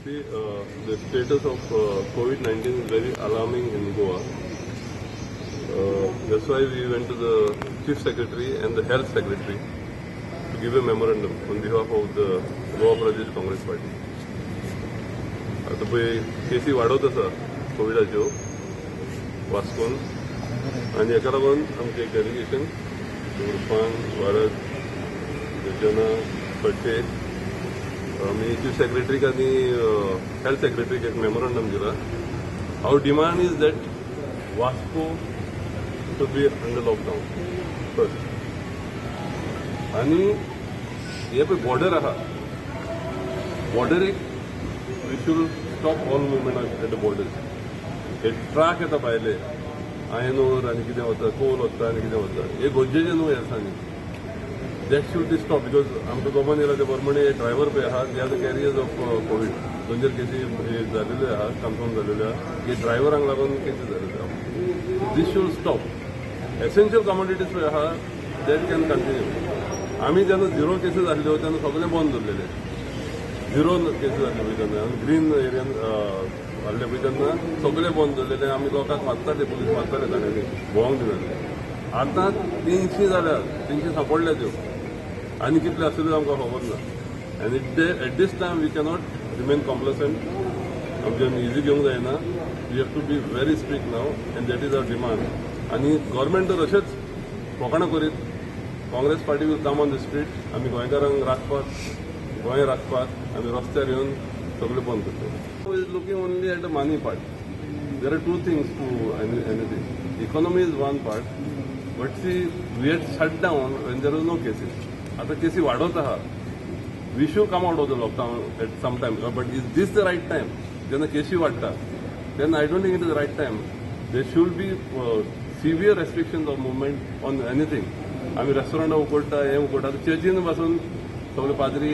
See, the status of COVID-19 is very alarming in Goa. That's why we went to the Chief Secretary and the Health Secretary to give a memorandum on behalf of the Goa Pradesh Congress Party. आतां पळय, केसी वाडत आसा कोविडाच्यो वास्कोन आनी हेका लागून आमचें एक डेलिगेशन, उर्फान, भारत, जना, फडते, आमी चीफ सेक्रेटरीक आनी हेल्थ सेक्रेटरीक एक मेमोरंडम दिला. Our demand is that Vasco to be under lockdown first. आनी हे पळय बॉर्डर आहा, बॉर्डर एक we should stop all movement at the borders. हे ट्रक येता भायले, आयर्न ओर आनी कितें वता, कोल वता आनी कितें वता, हे गरजेचें न्हू ह्या दिसांनी. That should be stop because आमकां खबर येयला ते प्रमाणे ड्रायव्हर पळय आहा, they are the carriers of COVID. दोन चार केसी हे जालेल्यो आहा, कन्फर्म जालेल्यो आहा की ड्रायव्हरांक लागून केसी जालेल्यो आहा. This should stop. Essential commodities पळय आहा, that can continue. आमी जेन्ना झिरो केसीस आसल्यो तेन्ना सगळें बंद दवरलेले. झिरो केसीस आसले पळय तेन्ना, ग्रीन एरियान आहले पळय तेन्ना सगळें बंद दवरलेले. आमी लोकांक मारताले, पुलीस मारताले, तांणी भोंवंक दिनासले. आतां 300 जाल्या, 300 सांपडल्या त्यो आनी कितले आसतल्यो आमकां खबर ना. आनी at this time we cannot remain कॉम्प्लसंट. आमच्यान इजी घेवंक जायना. We have to be very strict now and that is our demand. आनी गव्हर्मेंट जर अशेंच फकाणां करीत, Congress Party will come on the street. आमी गोंयकारांक राखपाक, गोंय राखपाक आमी रस्त्यार येवन सगळें बंद करतले. Is looking only at the money part. There are two things to anything. Economy is one part, but see, we had shut down when there was no cases. आतां केसी वाडत आहा. We should come out of the lockdown at some time, but is this the right time? जेन्ना केसी वाडटा then I don't think it is the right time. There should be severe restrictions of movement on anything. आमी रेस्टॉरंटां उगडटा, हें उगडटा, चर्चीन पासून सगळे पाद्री,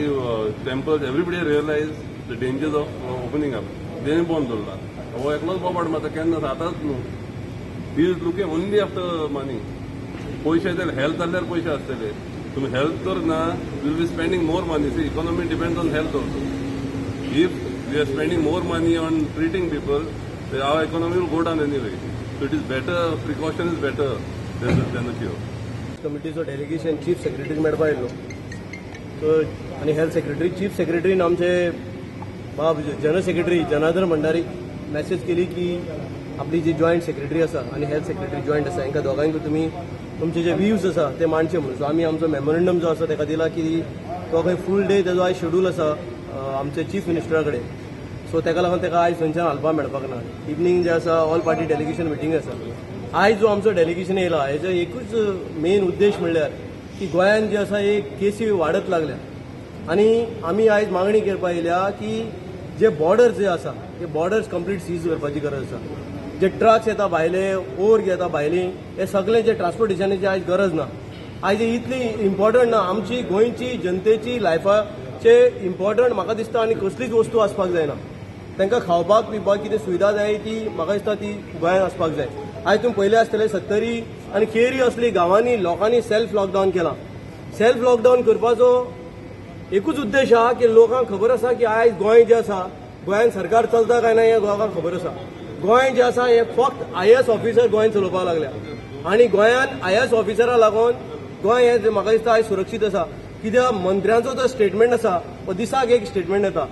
temples, everybody realize the dangers of opening up. तेणी बंद दवरला. हो एकलोच बोबाड मारता. केन्ना? आतांच न्हू. He is looking only after money. पयशे येतले. हेल्थ जाल्यार पयशे आसतले. तुमी हेल्थ तर ना, will be spending more money. See, economy depends on health also. If we are spending more money on treating people, our economy will go down anyway. So it is better, precaution is better than the cure. कमिटीचो delegation chief सेक्रेटरीक मेळपा आयिल्लो. So आनी health secretary, chief सेक्रेटरीन आमचे बाब general secretary Janardan Bhandari message केली की आपली जी joint secretary आसा आनी हेल्थ सेक्रेटरी जॉयंट आसा, हांकां दोगांयकूय तुमी तुमचे जे व्ह्यूज आसा ते मांडचे म्हणून. सो आमी आमचो मेमोरंडम जो आसा ताका दिला की तो खंय फूल डे तेजो आयज शेड्यूल आसा आमचे चीफ मिनिस्टरा कडेन. सो ताका लागून ताका आयज थंयच्यान हालपाक मेळपाक ना. इवनींग जे आसा ऑल पार्टी डेलिगेशन मिटींग आसा. आयज जो आमचो डेलिगेशन येयला, हेजो एकूच मेन उद्देश म्हणल्यार की गोंयान जे आसा एक केसी वाडत लागल्या आनी आमी आयज मागणी करपाक येयल्या की जे बॉर्डर्स जे आसा ते बॉर्डर्स कंप्लीट सीज करपाची गरज आसा. जे ट्रक्स येता भायले, ओर येता भायली, हे सगळे जे ट्रान्सपोर्टेशनाची आयज गरज ना. आयज ही इतली इम्पॉर्टंट ना. आमची गोंयची जनतेची लायफाचे इम्पॉर्टंट म्हाका दिसता आनी कसलीच वस्तू आसपाक जायना. तांकां खावपाक पिवपाक कितें सुविधा जाय ती म्हाका दिसता ती गोंयांत आसपाक जाय. आयज तुमी पयले आसतले, सत्तरी आनी केरी असली गांवांनी लोकांनी सेल्फ लॉकडावन केलां. सेल्फ लॉकडावन करपाचो एकूच उद्देश आहा की लोकांक खबर आसा की आयज गोंय जें आसा, गोंयांत सरकार चलता काय ना हें लोकांक खबर आसा. गोंय जें आसा हें फक्त आयएएस ऑफिसर गोंयांत चलोवपाक लागल्या आनी गोंयांत आयएएस ऑफिसरा लागून गोंय हें म्हाका दिसता आयज सुरक्षीत आसा. कित्याक मंत्र्यांचो जो स्टेटमेंट आसा हो दिसाक एक स्टेटमेंट येता.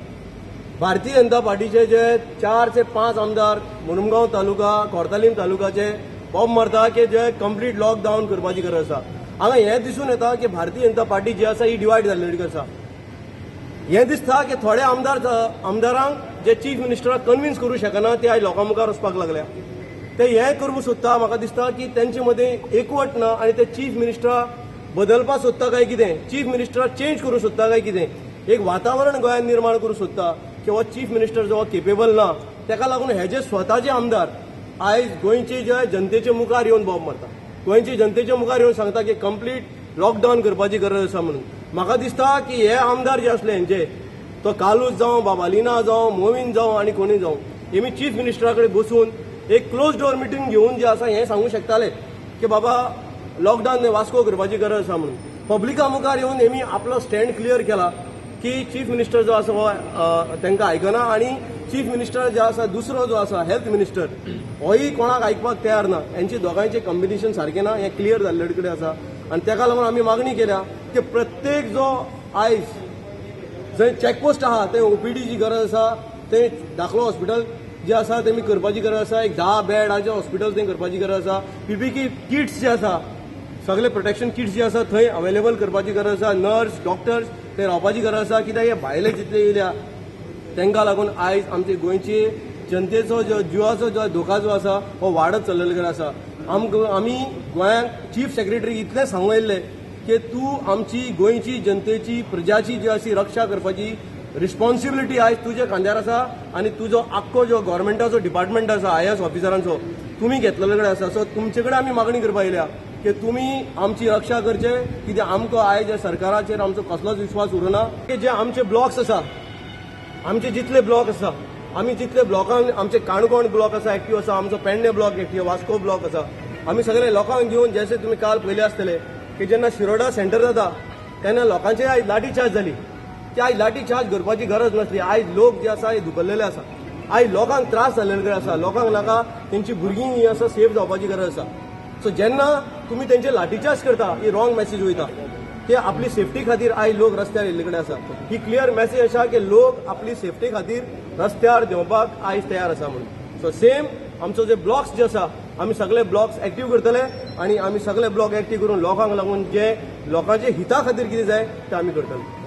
भारतीय जनता पार्टीचे जे चार ते पांच आमदार मुरमुगांव तालुका, कोर्तालीम तालुकाचे बॉम्ब मारता की जे कंप्लीट लॉकडावन करपाची गरज आसा. हांगा हें दिसून येता की भारतीय जनता पार्टी जी आसा ही डिवायड जाल्ली आसा. हें दिसता की थोडे आमदार, आमदारांक जे चीफ मिनिस्टराक कन्विन्स करूं शकना, ते आयज लोकां मुखार वचपाक लागल्या. ते हें करूंक सोदता. म्हाका दिसता की तेंचे मदीं एकवट ना आनी ते चीफ मिनिस्टरा बदलपाक सोदता काय कितें, चीफ मिनिस्टराक चेंज करूंक सोदता काय कितें, एक वातावरण गोंयांत निर्माण करूंक सोदता की हो चीफ मिनिस्टर जो केपेबल ना. तेका लागून हे जे स्वताचे आमदार आयज गोंयचे जे जनतेचे मुखार येवन बॉम्ब मारता, गोंयचे जनतेच्या मुखार येवन सांगता की कंप्लीट लॉकडावन करपाची गरज आसा म्हणून. म्हाका दिसता की हे आमदार जे आसले हेंचे, तो कार्लुस जावं, बाबालिना जावं, मोविन जावं आनी कोणी जावं, हेमी चीफ मिनिस्टरा कडेन बसून एक क्लोज डोर मिटींग घेवन जे आसा हें सांगूंक शकताले की बाबा, लॉकडावन वास्को करपाची गरज आसा म्हणून. पब्लिका मुखार येवन हेमी आपलो स्टँड क्लियर केला. की चीफ मिनिस्टर जो आसा हो तांकां आयकना आनी चीफ मिनिस्टर जे आसा दुसरो जो आसा हेल्थ मिनिस्टर होय कोणाक आयकपाक तयार ना. हेंचे दोगांयचें कॉम्बिनेशन सारकें ना हें क्लियर जाल्ले कडेन आसा आनी ताका लागून आमी मागणी केल्या की प्रत्येक जो आयज जंय चॅकपोस्ट आहा थंय ओपीडीची गरज आसा, थंय दाखलो हॉस्पिटल जे आसा तेमी करपाची गरज आसा, एक 10 बेडाचें हॉस्पिटल थंय करपाची गरज आसा, पीपीई किट्स जे आसा सगळे प्रोटेक्शन किट्स जे आसा थंय अवेलेबल करपाची गरज आसा, नर्स डॉक्टर्स थंय रावपाची गरज आसा. कित्याक हे भायले जितले येयल्या तांकां लागून आयज आमचे गोंयचे जनतेचो जो जिवाचो जो धोका जो आसा हो वाडत चल्लेलो कडेन आसा. आमकां आमी गोंयांक चीफ सेक्रेटरी इतलें सांगून येयल्लें की तूं आमची गोंयची जनतेची प्रजाची जी आसी रक्षा करपाची रिस्पॉन्सिबिलिटी आयज तुज्या खांद्यार आसा आनी तुजो आख्खो जो गव्हर्मेंटाचो डिपार्टमेंट आसा आयएएस ऑफिसरांचो तुमी घेतलेले कडेन आसा. सो तुमचे कडेन आमी मागणी करपाक येयल्या की तुमी आमची रक्षा करचे, कित्याक आमकां आयज सरकाराचेर आमचो कसलोच विश्वास उरना. की जे आमचे ब्लॉक्स आसा, आमचे जितले ब्लॉक आसा, आमी जितले ब्लॉकान आमचे काणकोण ब्लॉक आसा एक्टीव आसा, आमचो Pernem block active, Vasco block आसा, आमी सगळे लोकांक घेवन जशे तुमी काल पयले आसतले की जेन्ना शिरोडा सेंटर जाता तेन्ना लोकांचे आयज लाठी चार्ज जाली. ती आयज लाठी चार्ज करपाची गरज नासली. आयज लोक जे आसा हे दुखल्लेले आसा, आयज लोकांक त्रास जाल्ले कडेन आसा, लोकांक नाका तेंची भुरगीं ही आसा सेफ जावपाची गरज आसा. सो जेन्ना तुमी तेंचे लाठीचार्ज करता ही रॉंग मॅसेज वयता की आपली सेफ्टी खातीर आयज लोक रस्त्यार येयल्ले कडेन आसा. ही क्लियर मॅसेज आसा की लोक आपली सेफ्टी खातीर रस्त्यार देंवपाक आयज तयार आसा म्हणून. सो सेम आमचो जे ब्लॉक्स जे आसा आमी सगळे ब्लॉक्स एक्टीव करतले आनी आमी सगळे ब्लॉक एक्टीव करून लोकांक लागून जे लोकांचे हिता खातीर कितें जाय तें आमी करतले.